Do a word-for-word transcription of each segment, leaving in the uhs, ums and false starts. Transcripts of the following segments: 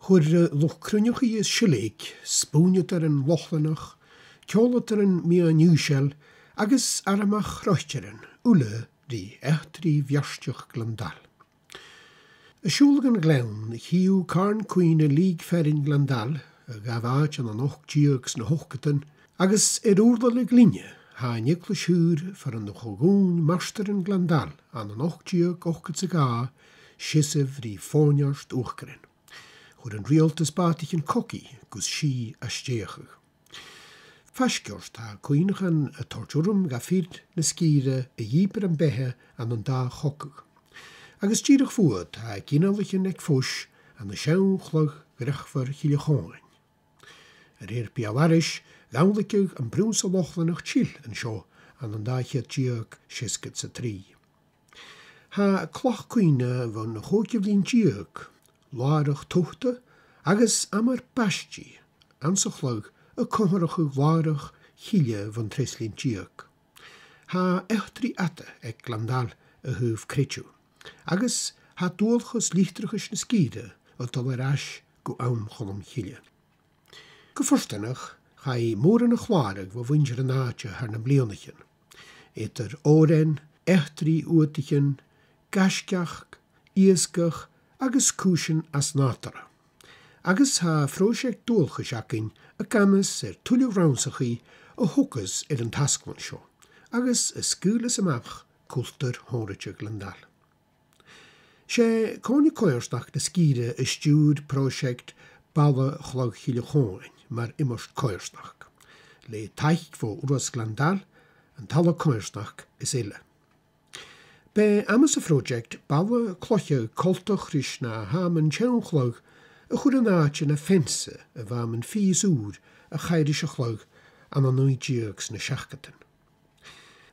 Chuir, eh, luchd-cruinneachaidh is sileig, spùinneadairean Lochlannach, ceòladairean meadhan-aoiseil agus ar-a-mach chroitearan uile ri eachdraidh bheartach Ghleann Dail. A' siubhal gun ghleann, chì thu càrn-cuimhne Lìog Fearainn Ghleann Dail, a ghabh àite ann an ochd deug 's na h-ochdadan, agus air ùrlar a' ghlinne, tha an eaglais shaor far an do cho-dhùin martairean Ghleann Dail ann an ochd deug ochdad 's a dhà, seasamh ri fòirneart uachdarain. Chuir an riaghaltas bàtaichean cogaidh gus sìth a stèidheachadh. Faisg ort, tha cuimhneachan a' toirt urram dha fir na sgìre a dhìobair am beatha ann an dà chogadh. Agus dìreach bhuat, tha ginealaichean aig fois ann an seann chladh dhreachmhor Chille Chomhghain. A rèir beul-aithris, dh'adhlaiceadh am Prionnsa Lochlannach Till an seo ann an dà cheud deug seasgad 's a trì. Tha clach-cuimhne bhon chòigeamh linn deug, làrach tobhta agus amar baistidh anns a' chladh a' comharrachadh làrach Chille bhon treas linn deug. Tha eachdraidh fhada aig Gleann Dail a thaobh creideamh, agus tha dualchas litreachais na sgìre a' dol air ais gu àm Cholm Chille. Gu fortanach, chaidh mòran a chlàradh bho mhuinntir an àite thar nam bliadhnaichean, eadar òrain, eachdraidh uadaichean, gaisgeach, iasgach agus cùisean às nàdarra. Agus tha pròiseact dualchais againn ag amas air tuilleadh rannsachaidh a thogas air an tasglann seo, agus a sgaoileas a-mach cultar shònraichte Ghleann Dail. 'S e Comhairle Coimhearsnachd na sgìre a stiùir pròiseact Balla Chladh Chille Chomhghain mar iomairt coimhearsnachd, le taic bho Urras Ghleann Dail, an talla coimhearsnachd is eile. B' e amas a' phròiseact balla cloiche coltach ris na h-amannan an t-seann chladh a chuir an àite na fence a bha mun fhìos ùr a chaidh ris a' chladh ann an naoi deug 's na seachdadan.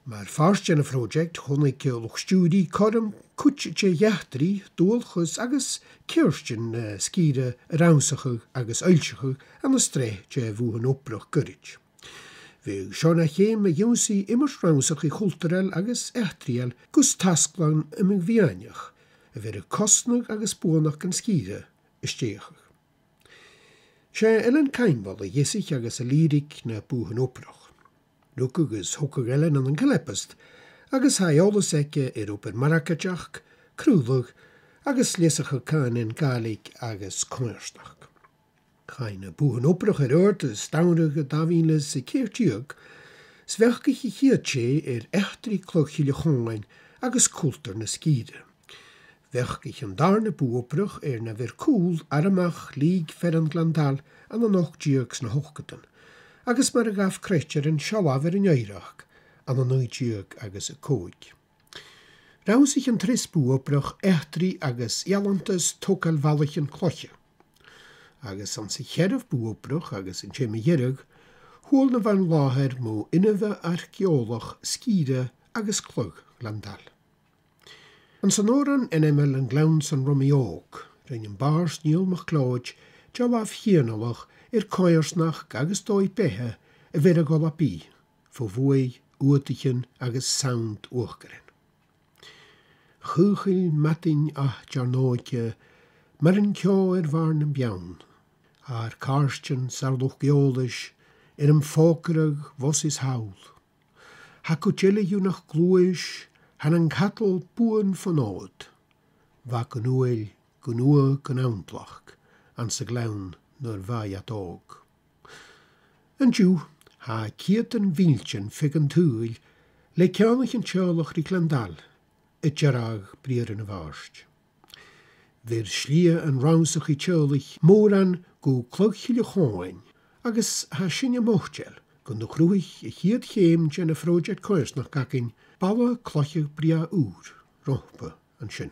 Mar phàirt den phròiseact, chunnaic luchd-stiùiridh cothrom cuid de dh'eachdraidh, dualchas agus ceartan na sgìre a rannsachadh agus fhoillseachadh ann an sreath de bhùthan-obrach goirid. Bhiodh seo na cheum a dh'ionnsaigh iomairt rannsachaidh chultarail agus eachdraidheil gus tasglann iom-fhianais a bheireadh cosnadh agus buannachd an sgìre a stèidheachadh. 'S e Ellen Caimbeul a dheasaich agus a lìbhrig na bùthan-obrach. Rugadh is thogadh Ellen ann an Calabost, agus tha eòlas aice air obair margaideachd, craoladh agus leasachadh cànain Gàidhlig agus coimhearsnachd. Chaidh na bùthan-obrach air adhart as t-samhradh dà mhìle 's a ceithir deug, 's bheachdaich a' chiad tè air eachdraidh Cladh Chille Chomhghain agus cultar na sgìre. Bheachdaich an dàrna bùth-obrach air na bh' air cùl ar-a-mach Lìog Fearainn Ghleann Dail ann an ochd deug 's na h-ochdadan, agus mar a ghabh croitearan sealbh air an oighreachd ann an naoi deug agus a còig. Rannsaich an treas bùth-obrach eachdraidh agus ealantas togail bhallaichean cloiche. Agus anns a' cheathramh bùth-obrach agus an t-seachdain mu dheireadh, chuala na bh' ann an làthair mu inbhe arc-eòlach sgìre agus cladh Ghleann Dail. Anns an òran ainmeil An Gleann san Romaidh Òg, rinn am bàrd Niall MacLeòid dealbh chianalach air coimhearsnachd agus dòigh-beatha a bh' air a dhol à bith fo bhuaidh uadaichean agus sound uachdarain. Chaochail madainn àitear an òige, mar an ceò air bhàrr nam beann, ar càirdean 's ar luchd-eòlais, air am fògradh bhos is thall. Tha cuid eile dhiubh nach gluais, tha nan cadal buan fon fhòd. Bha gun uaill, gun uaigh, gun amblachd, anns a' ghleann nuair a bha iad òg. An-diugh, tha ceudan mhìltean feadh an t-saoghail le ceanglaichean teaghlaich ri Gleann Dail, a' dearbhadh briathran a' bhàird. Bheir slighe an rannsachaidh teaghlaich mòran gu Cladh Chille Chomhghain, agus tha sinne moiteil gun do chruthaich a' chiad cheum den phròiseact coimhearsnachd againn balla cloiche brèagha ùr romhpa an sin.